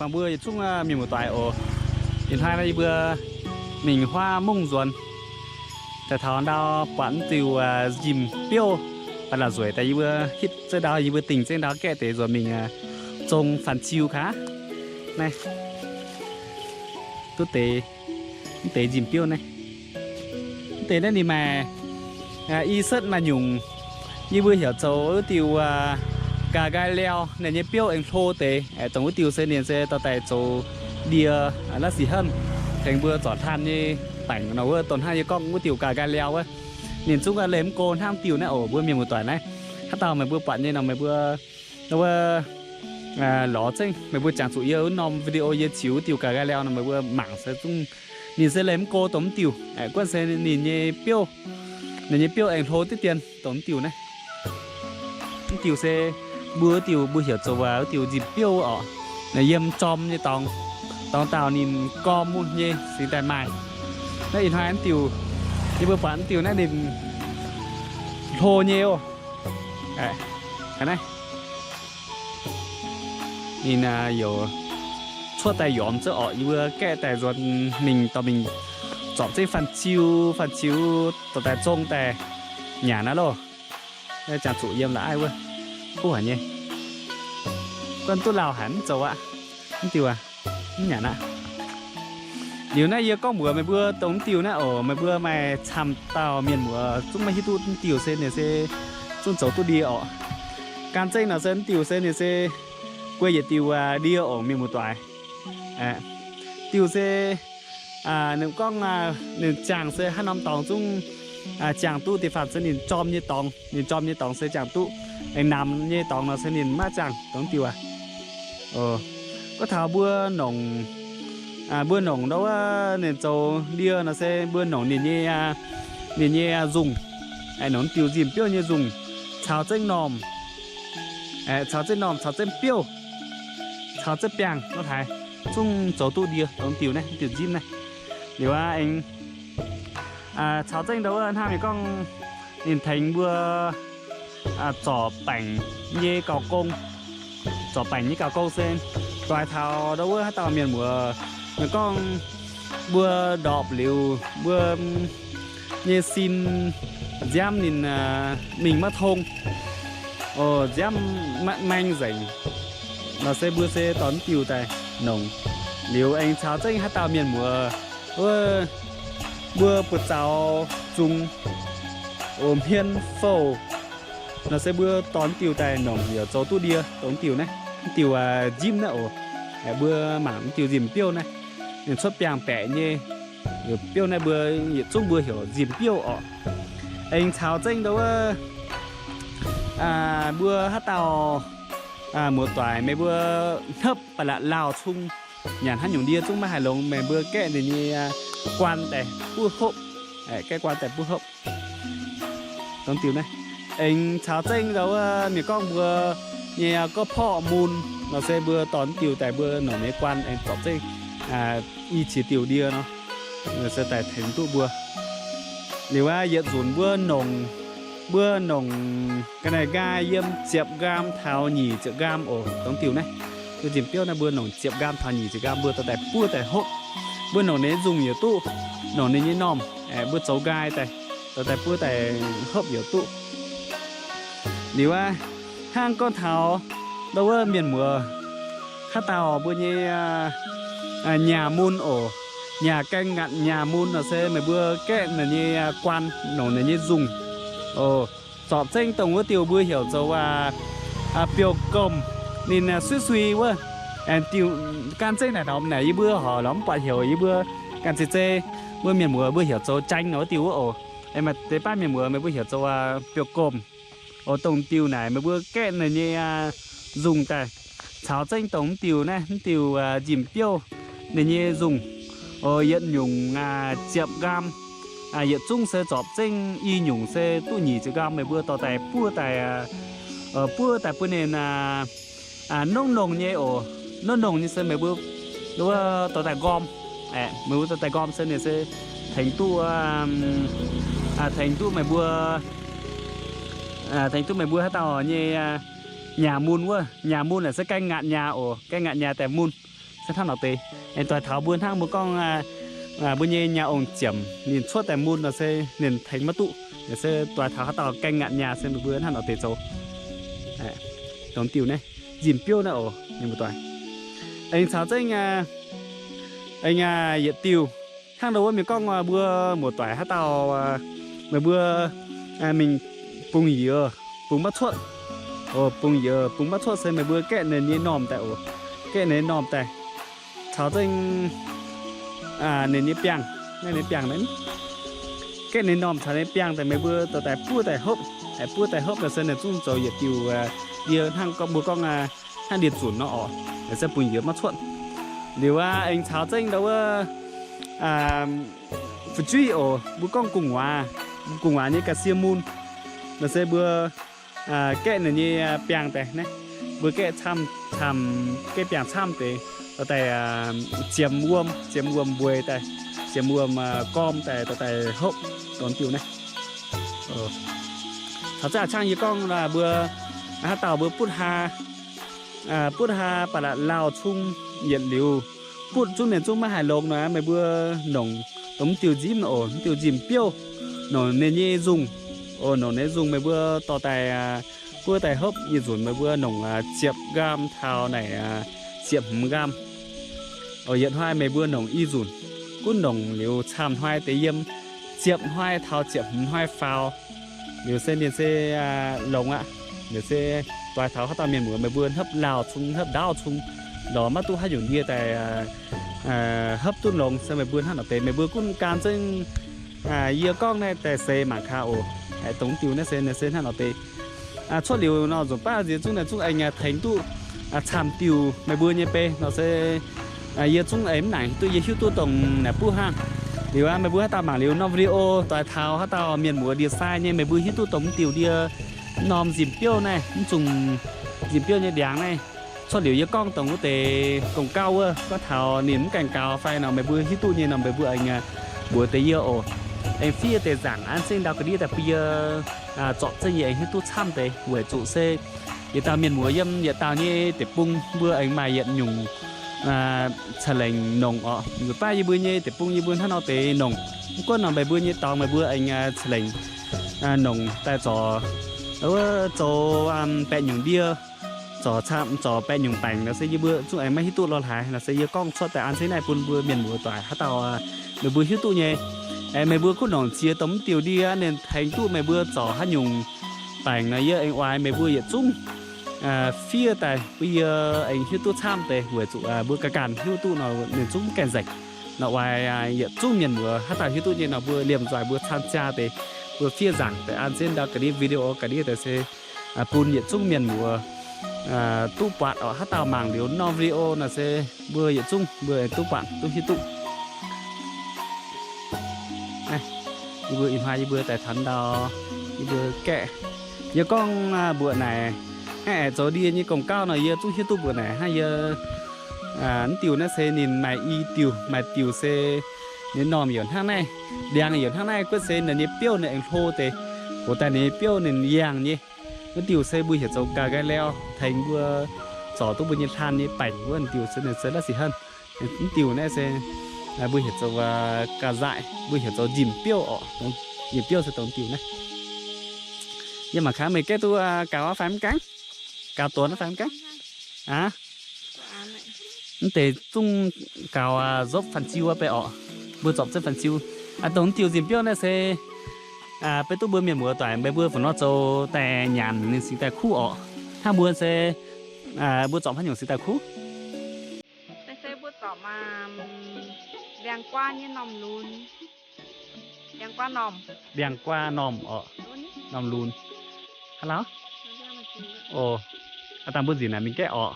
Mbuo yietc zungv mienh muoz-doic oc. Ih hnoi yie mbuo mingh huaav mungv nzuonx. Daaih taux ndau buatc mv diuh njimv biouv, baac la'nzueic daaih yie mbuo hitv zengv ndau, yie mbuo dingh zengv ndau gaeqv deix nzuonx mingh zong fanh ziu gaax. Naaiv duqv deix, mv deix njimv biouv naaiv. Mv deix naaiv ninh maaih i setv maaih nyungc, yie mbuo heuc zoux wuov diuh ga'nqaai liau. Ninh nyei biouv aengx hlo deix, dongh wuov diuh se ninh se dorh daaih zoux ndie, la'sic henv, tengx mbuo zorc hlan nyei baengc nor wuov. Dongh hnangv yie gorngv wuov diuh ga'nqaai liau wuov, ninh zungv leih mv go hnangv diuh naaiv oc. Mbuo mienh muoz-doic naaiv, haaix dauh meih mbuo buatc nyei nor meih mbuo wuov lorz zengv, meih mbuo jangx zuqc yie wuov norm video yie ziux wuov diuh ga'nqaai liau nor meih mbuo mangc se zungv, ninh se leih mv go dongh mv diuh. Guonv se ninh nyei biouv, ninh nyei biouv aengx hlo diqv dien dongh mv diuh naaiv. Mv diuh se mbuo wuov diuh mbuo heuc zoux wuov diuh njimv biouv oc. Naaiv yiem jorm nyei dorngx, dorngx dauh ninh gorm nyei singx daaih maaih. Naaiv ih hnoi mv diuh, yie mbuo buatc mv diuh naaiv ninh hlo nyei oc. Naaiv ninh youc cuotv daaih yomz zengv orqc. Yie mbuo gaeqv daaih nzuonx mingh dorh mingh zorpc zengv fanh ziu, fanh ziu dorh daaih zong daaih nyanc aqv loh. Jangx zuqc yiem la'aiv wuov, kuv haic nyei. Guanh duqv lauh haic mv zoux aqv. Mv diuh aqv, mv nyanc aqv. Liuz naaiv yie gorngv mbuox meih mbuo dongh mv diuh naaiv oc, meih mbuo maaih camv dauh mienh muoz zungv maiv hiuv duqv mv diuh se ninh se zungv zoux duqv ndie orqc. Gan zengv nor se mv diuh se ninh se guei yietc diuh ndie orqc, mienh muoz-doic. Diuh se ninh gorngv ninh ziangh se haaix norm dorngx zungv ziangh duqv. Da'faanh se ninh jorm nyei dorngx, ninh jorm nyei dorngx se ziangh duqv. Aengx namx nyei dorngx nor se ninh maiv ziangh dongh diuh aqv. Gorngv taux mbuo nongc, mbuo nongc ndau wuov ninh zoux ndie nor se mbuo nongc ninh nyei, ninh nyei nzungh, nongc diuh nzimv biouv nyei nzungh, caux zengv normh, caux zengv normh, caux zengv biouv, caux zengv biangh nor haaix, zungv zoux duqv ndie dongh diuh naaiv, diuh nzimv naaiv. Liuz aqv, aengx caux zengv ndau wuov hnangv mienh gorngv ninh tengx mbuo zorc baengc nyei gauh gong. Zorc baengc nyei gauh gong se doix taux ndau wuov haaix dauh mienh muoz, mienh gorngv mbuo ndorpc liuz mbuo nyei sin nziaamv ninh mingh maiv tong, nziaamv maiv maeng nzengc, nor se mbuo se dorh diuh daaih nongc. Liuz aengx caux zengv haaix dauh mienh muoz wuov, mbuo buoz-zaux zungx, oc, hmien fouh, nor se mbuo dorh diuh daaih nongc yaac zoux duqv ndie dongh diuh naaiv. Diuh nzimv naaiv oc, mbuo mangc diuh nzimv biouv naaiv, ninh cuotv biangh baeqc nyei. Biouv naaiv mbuo yietc zungv mbuo heuc nzimv biouv orqc. Aengx caux zengv ndau wuov mbuo haaix dauh muoz-doic meih mbuo hnopv ba'laqc lauh cung, nyanc haaix nyungc ndie zungv maiv haih longx, meih mbuo gaeqv ninh nyei guan daaih buov hopv, gaeqv guan daaih buov hopv. Dongh diuh naaiv. Aengx caux zengv ndau wuov mienh gorngv mbuo nyei gorqv-porqv mun, nor se mbuo dorh diuh daaih mbuo nongc nyei guan aengx zorpc zengv i qiex diuh ndie nor, se daaih tengx duqv mbuo. Liuz aqv, yietc nzunc mbuo nongc, mbuo nongc ga'naaiv nqaai yiem ziepc nqaam taux nyic ziepc nqaam oc. Dongh diuh naaiv, diuh nzimv biouv naaiv mbuo nongc ziepc nqaam taux nyic ziepc nqaam mbuo dorh daaih buov daaih hopv. Mbuo nongc ninh nyei nzungh yietc duqv, nongc ninh nyei normh, mbuo zoux nqaai daaih, dorh daaih buov daaih hopv yietc duqv. Liuz aqv, hnangv gorngv taux ndau wuov mienh muoz haaix dauh mbuo nyei nyaah mun oc, nyaah gaeng ngaatc nyaah mun nor se meih mbuo gaeqv ninh nyei guan, nongc ninh nyei nzungh oc. Zorpc zengv dongh wuov diuh mbuo heuc zoux biouv-gomh, ninh sui-sui wuov. Diuh gan zengv naaic norm naaic yie mbuo horc lorz mv buatc heuc, yie mbuo ganh zeiz zei, mbuo mienh muoz mbuo heuc zoux jaeng nor wuov diuh wuov oc. Maaih deix baav mienh muoz meih mbuo heuc zoux biouv-gomh oc. Dongh diuh naaic meih mbuo gaeqv ninh nyei nzungh daaih, caux zengv dongh mv diuh naaiv, mv diuh nzimv biouv, ninh nyei nzungh oc, yietc nyungc ziepc nqaam. Yietc zungv se zorpc zengv i nyungc se duqv nyic ziepc nqaam, meih mbuo dorh daaih buov daaih buov daaih bun ninh nongv nongh nyei oc. Nongv nongh nyei se meih mbuo wuov dorh daaih nqorm. Meih mbuo dorh daaih nqorm se ninh se tengx duqv, tengx duqv meih mbuo, tengx duqv meih mbuo haaix dauh nyei nyaah mun wuov. Nyaah mun naaic se gaeng ngaatc nyaah oc, gaeng ngaatc nyaah daaih mun. se hnangv nor deix. Aengx doix taux mbuo hnangv mbuo gorngv, mbuo nyei nyaah ong-ziepc ninh cuotv daaih mun nor se ninh tengx maiv duqv. Yaac se doix taux haaix dauh gaeng ngaatc nyaah se meih mbuo hnangv nor deix zoux. Dongh diuh naaiv, nzimh biouv naaiv oc, mienh muoz-doic. Aengx caux zengv, aengx yietc diuh, hnangv ndau wuov mienh gorngv mbuo muoz-doic haaix dauh, meih mbuo mingh bungx-youz bungx maiv cuotv. Bungx-youz bungx maiv cuotv se meih mbuo gaeqv ninh nyei normh daaih oc. Gaeqv ninh nyei normh daaih caux zengv ninh nyei biangh, naaiv ninh biangh, gaeqv ninh normh caux ninh biangh daaih meih mbuo dorh daaih buov daaih hopv. Buov daaih hopv nor se ninh zungv zoux yietc diuh ndie hnangv mbuo gorngv hnangv ndie-zunc nor oc. Naaiv se bungx-youz maiv cuotv. Liuz aqv, aengx caux zengv ndau wuov fu'jueiv oc, mbuo gorngv gu'nguaaz, gu'nguaaz nyei ga'sie mun. Naaiv se mbuo gaeqv ninh nyei biangh daaih naaiv, mbuo gaeqv camv, camv, gaeqv biangh camv deix, dorh daaih ziemx wuom, ziemx wuom mbueix daaih, ziemx wuom gorm daaih, dorh daaih hopv dongh diuh naaiv. Caux zengv a'ciangv yie gorngv mbuo haaix dauh mbuo butv haa, butv haa ba'laqc lauh cung yietc liuz, butv zungv ninh zungv maiv haih longx nor, meih mbuo nongc dongh mv diuh nzimv oc, mv diuh nzimh biouv, nongc ninh nyei nzungh oc, nongc ninh nyei nzungh meih mbuo dorh daaih buov daaih hopv nyei nzunc meih mbuo nongc ziepc nqaam taux naaic ziepc hmz nqaam. Oc, yietc hnoi meih mbuo nongc i nzunc, gunv nongc liuz camv hnoi deix yiem, ziepc hnoi taux ziepc hmz hnoi faaux, liuz se ninh se longx aqv. Liuz se doix taux haaix dauh mienh muoz meih mbuo hopv lauh cung, hopv ndaauv cung, lorz maiv duqv haaix nyungc ndie daaih hopv duqv longx se meih mbuo hnangv nor deix meih mbuo gunv gan zengv yie gorngv naaiv daaih seix mangc gaax oc. Dongh diuh naaiv se, naaiv se hnangv nor deix. Cuotv liuz nor nzunc baav nziex zungv naaiv zungv aengx tengx duqv camv diuh meih mbuo nyei bei nor se yie zungv aengx mv nangc duqv yie hiuv duqv dongh naaic buv hnangv. Liuz aqv, meih mbuo haaix dauh mangc liuz norm video doix taux haaix dauh mienh muoz ndie-sai nyei meih mbuo hiuv duqv dongh mv diuh ndie, mv norm nzimh biouv naaiv, mv zungh nzimh biouv nyei ndiangx naaiv. Cuotv liuz yie gorngv dongh wuov deix gong gauv wuov, gorngv taux ninh mv gaengh gaux fai nor meih mbuo hiuv duqv nyei nor meih mbuo aengx mbuox deix yie oc. Aengx fiev deix nzaangc an zengv ndau ga'ndiev daaih bun yie zorpc zengv yie aengx hiuv duqv camv deix weic zuqc se yietc dauh mienh muoz yiem yietc dauh nyei deic-bung mbuo aengx maaih yietc nyungc ca'lengc nongc oc. Nzunc baav yie mbuo nyei deic-bung yie mbuo hnangv nor deix nongc. Mv gunv nor meih mbuo nyei dorngx meih mbuo aengx ca'lengc nongc daaih zorc, wuov zoux baeqc nyungc ndie, zorc camv, zorc baeqc nyungc baengc nor se yie mbuo zungv aengx maiv hiuv duqv lorh haaix. Nor se yie gorngv cuotv daaih an zengv naaiv bun mbuo mienh muoz-doic haaix dauh meih mbuo hiuv duqv nyei. Aengx meih mbuo gunv nongc ziex dongh mv diuh ndie ninh tengx duqv meih mbuo zorc haaix nyungc baengc nor yie aengx oix meih mbuo yietc zungv fiev daaih bun yie aengx hiuv duqv camv deix weic zuqc mbuo ganh ganh hiuv duqv nor ninh zungv mv gaengh nzengc. Nor oix yietc zungv mienh muoz haaix dauh hiuv duqv nyei nor mbuo liemh nzoih mbuo camv jaa deix, mbuo fiev nzaangc deix an zengv ndau ga'ndiev video ga'ndiev deix se bun yietc zungv mienh muoz duqv buatc oc. Haaix dauh mangc liuz norm video nor se mbuo yietc zungv mbuo duqv buatc duqv hiuv duqv. Yie mbuo ih hnoi yie mbuo daaih taux ndau, yie mbuo gaeqv, yie gorngv mbuoqc naaic, aengx zoux ndie nyei gong gauv nor yie zungv hiuv duqv mbuoqc naaic hnangv yie mv diuh naaiv se ninh maaih i diuh, maaih diuh se ninh normh yaac hnangv naaiv, ndiangx yaac hnangv naaiv, guotv se ninh nyei biouv ninh aengx hlo deix, hoc daaih ninh nyei biouv ninh yangh nyei. Wuov diuh se mbuo heuc zoux ga'nqaai leo, tengx mbuo zorc duqv mbuo nyei hlan nyei baengc wuov diuh se ninh se la'sic henv. Mv diuh naaiv se mbuo heuc zoux ga'nzaaih, mbuo heuc zoux nzimh biouv oc. Nzimh biouv se dongh diuh naaiv. Yie mangc gaax meih gaeqv duqv gaux fai mv gaengh? Gaux duonx fai mv gaengh? Aa, mv deix zungv gaux nzopv fanh ziu bei oc. Mbuo zorpc zengv fanh ziu. Dongh diuh nzimh biouv naaiv se beiv duqv mbuo mienh muoz-doic meih mbuo fungc nor zoux daaih nyanc ninh singx daaih kuv oc. Hnangv mbuo se mbuo zorpc haaix nyungc singx daaih kuv? Mbuo zorpc ndiangx-guaa nyei normh lunx. Ndiangx-guaa normh. Ndiangx-guaa normh oc. Normh lunx. Aa lauh? Oc. Aa dangh mbuo nzinc naaic mingh gaeqv oc.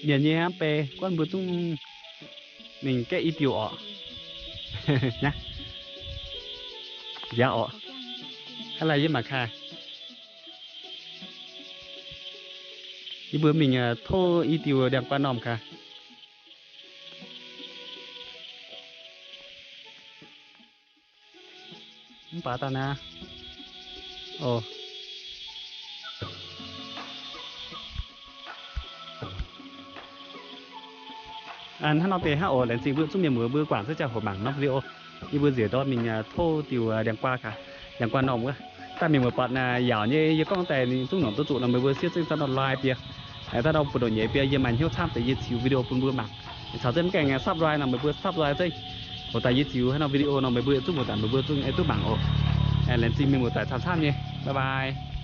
Mienh nyei hnangv bei, guonv mbuo zungv mingh gaeqv i diuh oc. Nziaaux oc. Hnangv naaiv yie mangc gaax. Yie mbuo mingh tov i diuh ndiangx-guaa normh gaax. Mv baac daaih naaiv, oc, Hnangv nor deix hnangv oc. Laengz zingh mbuo zuangx mienh muoz mbuo guangc zengv ziangh hoc mangc norm video. Yie mbuo nziex ndortv mingh tov diuh ndiangx-guaa gaax, ndiangx-guaa normh wuov. Daaih mienh muoz-buatc naaic yaac nyei, yie gorngv daaih ninh zungv nongc duqv zuqc nor, meih mbuo siev zengv daaih nor like bie, daaih nor buoz-ndoqv nyeiz bie, yie maaih hnyouv camv deix yie ziux video bun mbuo mangc. Caux zengv mv gaengh subscribe nor, meih mbuo subscribe zengv. Hoc daaih yie ziux haaix norm video nor, meih mbuo yietc zungv muoz-doic, meih mbuo zungv aengx duqv mangc oc. Laengz zingh mienh muoz-doic camv-camv nyei. Bye bye.